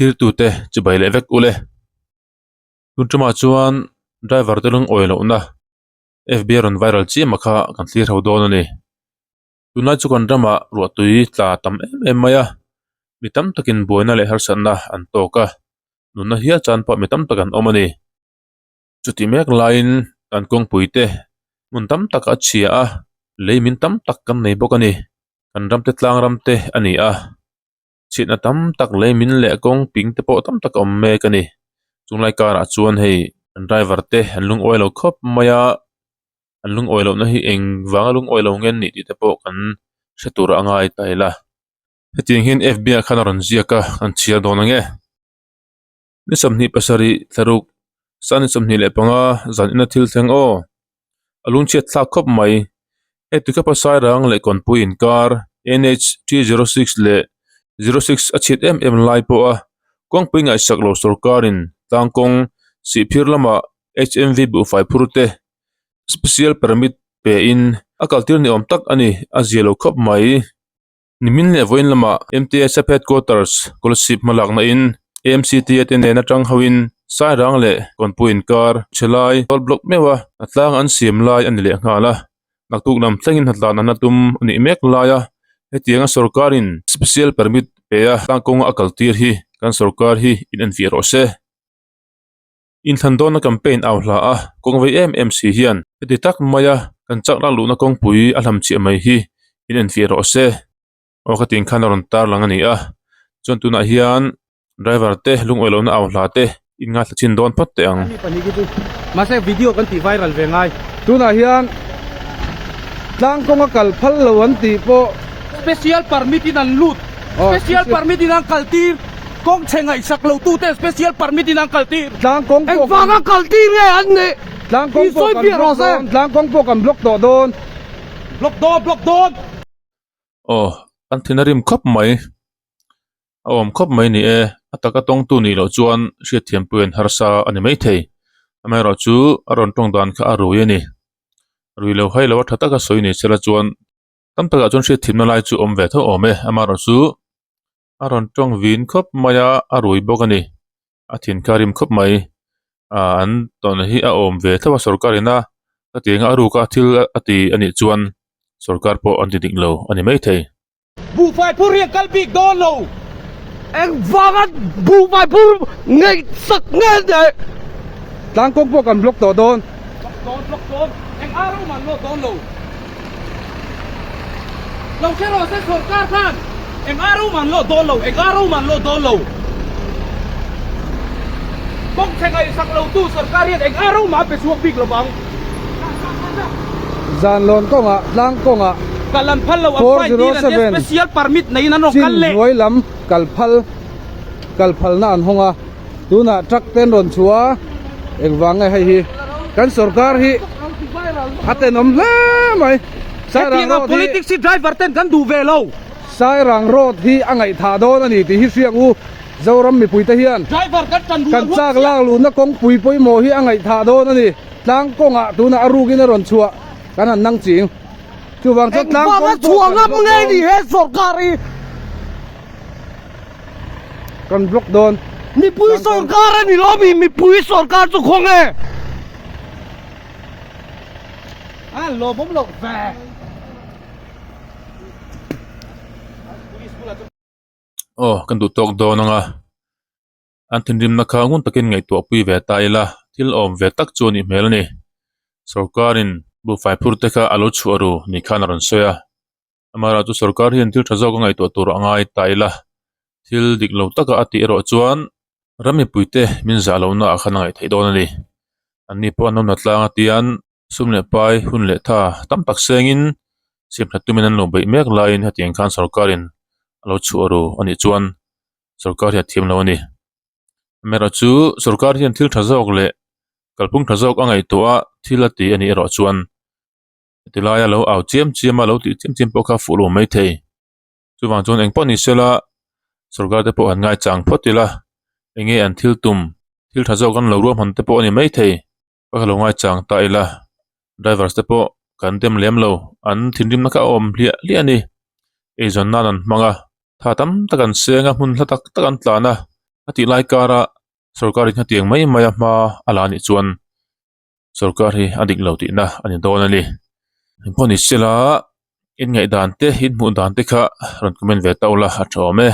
Thlirtute chibai leh vek ule. Tun tumah chuan driver te lungawi lohna FB a rawn viral chiam a kha kan thlir ho dawn a ni. Tunlai chu kan ramah ruahtui tla tam em em mai a, mi tam takin buaina leh harsatna an tawk a, nunna hial chan pawh mi tam tak an awm a ni. Chuti mek laiin kan kawngpui te hmun tam tak a chhia a, lei min tam tak kan nei bawk a ni. Kan ram te tlang ram te a ni a, chhiatna tam tak lei min leh kawng ping te pawh tam tak a awm mek a ni. Chunglai karah chuan hei an driver te an lungawi lo khawp mai a, an lungawi lohna hi eng vanga lungawi lo nge an nih tih te pawh kan hre tur a ngai ta ila. Hetiang hian F B ah khan a rawn ziak a, an chhiar dawn ang e. Ni 27 thlaruk san ni 25 zan ina thil thleng aw. A lungchhiat thlak khawp mai. Hei tukhapa Sairang leh Kawnpui inkar NH 306 leh 06 a chhiat em em lai pawh a kawngpui ngaihsak lo sorkarin tlangkawng Sihphir lama HMV buhfai phur te special permit pe in a kaltir ni awm tak a ni a zia lo khawp mai. Nimin leh vawiin lamah MTSF Headquarters Kolasib hmalakna in AMCTA te nen atang hoin Sairang leh Kawnpui inkar chhe lai road block meuh a a tlang an siam lai a ni leh nghal a. Naktuk lam thlengin hnatlan an la tum a nih mek lai a, hetianga sorkarin special permit pe a tlang kawnga a kaltir hi kan sorkar hi in enfiah rawh se. Inthlan dawna campaign au hla a, kawng vei em em si hian heti tak maia kan chak lak luhna kawngpui a hlam chiah mai hi in enfiah rawh se. Aw ka tih khan a rawn tar lang a ni a, chuan tunah hian driver te lungawi lohna au hla te in ngaithla chin dawn phawt teh ang. Mahse video kan tih viral ve ngai. Tunah hian tlang kawnga kal phal lo an tih pawh. Special permit in an lut. Special permit in an kal tir. Kawng chhe ngaihsak lo tute special permit in an kal tir. Tlang kawng pawh kan. Engvanga kal tir nge an nih? Tlang kawng pawh kan block dawn. Tlang kawng pawh kan block tawh dawn. Block dawn block dawn. Aw an thin a rim khawp mai. A awm khawp mai ni e. A taka tawngtu nih loh chuan hriatthiam pawh in harsa a ni maithei. Amaherawhchu a rawn tawng dan kha a rui a ni. Rui lo hai lo a tha taka sawi ni sela chuan tam takah chuan hriatthiamna lai chu awm ve tho awm e. Amaherawhchu a rawn tawng vin khawp mai a a rui bawk a ni a thin kha a rim khawp mai ah an tawn hi a awm ve thlauh a sorkar in a ka ti anga a ruk a thil a ti a nih chuan sorkar pawh an ti dik lo a ni maithei. Buhfai phur hi a kal bik dawn lo. Engvanga buhfai phur ngaihsak nge nih? Tlang kawng pawh kan block tawh dawn. Block dawn, block dawn. Eng ar awm an lawt dawn lo. Lo hre rawh se sorkar khan eng ar awm an lawt dawn lo, eng ar awm an lawt dawn lo. Kawng chhe ngaihsak lo tu sorkar hian eng ar awm a pe chhuak bik lo vang. Zan lawn kawngah, tlang kawngah Kal an phal lo, an fine tir an tia special permit neiin an rawn kal leh. Chin hnuai lam kal phal, kal phalna an hawng a. Tunah truck te an rawn chhuah a, engvang nge hei hi kan sorkar hi a tenawm hle mai. Sairang road hi Politics hi driver ten kan duh ve lo. Sairang road hi a ngaihthah dawn a ni tih hi hriak u Zoram mipui te hian kan chak lak luhna kawngpui pawimawh hi a ngaihthah dawn a ni. Tlang kawngah tunah a rukin a rawn chhuah kan han nang ching. Chuvang chuan tlang kawng pawh kan block dawn. Kan block dawn. Mipui sorkar a ni lo mi mipui sorkar chu khaw nge? A lawmawm loh ve. Aw kan duh tawk dawn ang a, an thinrimna kha ngun takin ngaihtuah pui ve ta ila thil awm ve tak chu a nih hmel a ni. Sorkarin buhfai phur te kha a lo chhuah ru ni khan a rawn sawi a. Amaherawh chu sorkar hian thil tha zawk a ngaihtuah tur a ngai ta ila, thil dik lo taka a tih erawh chuan ram mipuite min zah lohna ah khan a ngaih theih dawn a ni. Anni pawh an awmna tlang atian sum leh pai hun leh tha tam tak sengin siamthat tumin an lo beih mek laiin hetiang khan sorkarin a lo chhuah ru a nih chuan sorkar hi a thiam lo a ni. Amaherawh chu sorkar hian thil tha zawk leh kalphung tha zawk a ngaihtuah a thil a ti a nih erawh chuan Tilaia lo au chiam chiam a, lo tih chiam chiam pawh kha a fuh lo mai thei. Chuvang chuan eng pawh ni sela sorkar te pawh han ngaichang phawt ila, eng nge an thil tum, thil tha zawk an lo ruahman te pawh a ni mai thei. Ka lo ngaichang ta ila, drivers te pawh kan dem lem lo, an thinrimna kha a awm hliah hliah a ni. Eizawn nan an hmang a, tha tam tak an seng a, hmun hla tak tak an tlan a. A tih lai kara sorkar in hetiang mai mai a hma a la anih chuan sorkar hi a dik lo tihna a ni dawn a ni. Engpawh ni sela in ngaihdan te in hmuh dan te kha rawn comment ve ta ula a tha awm e.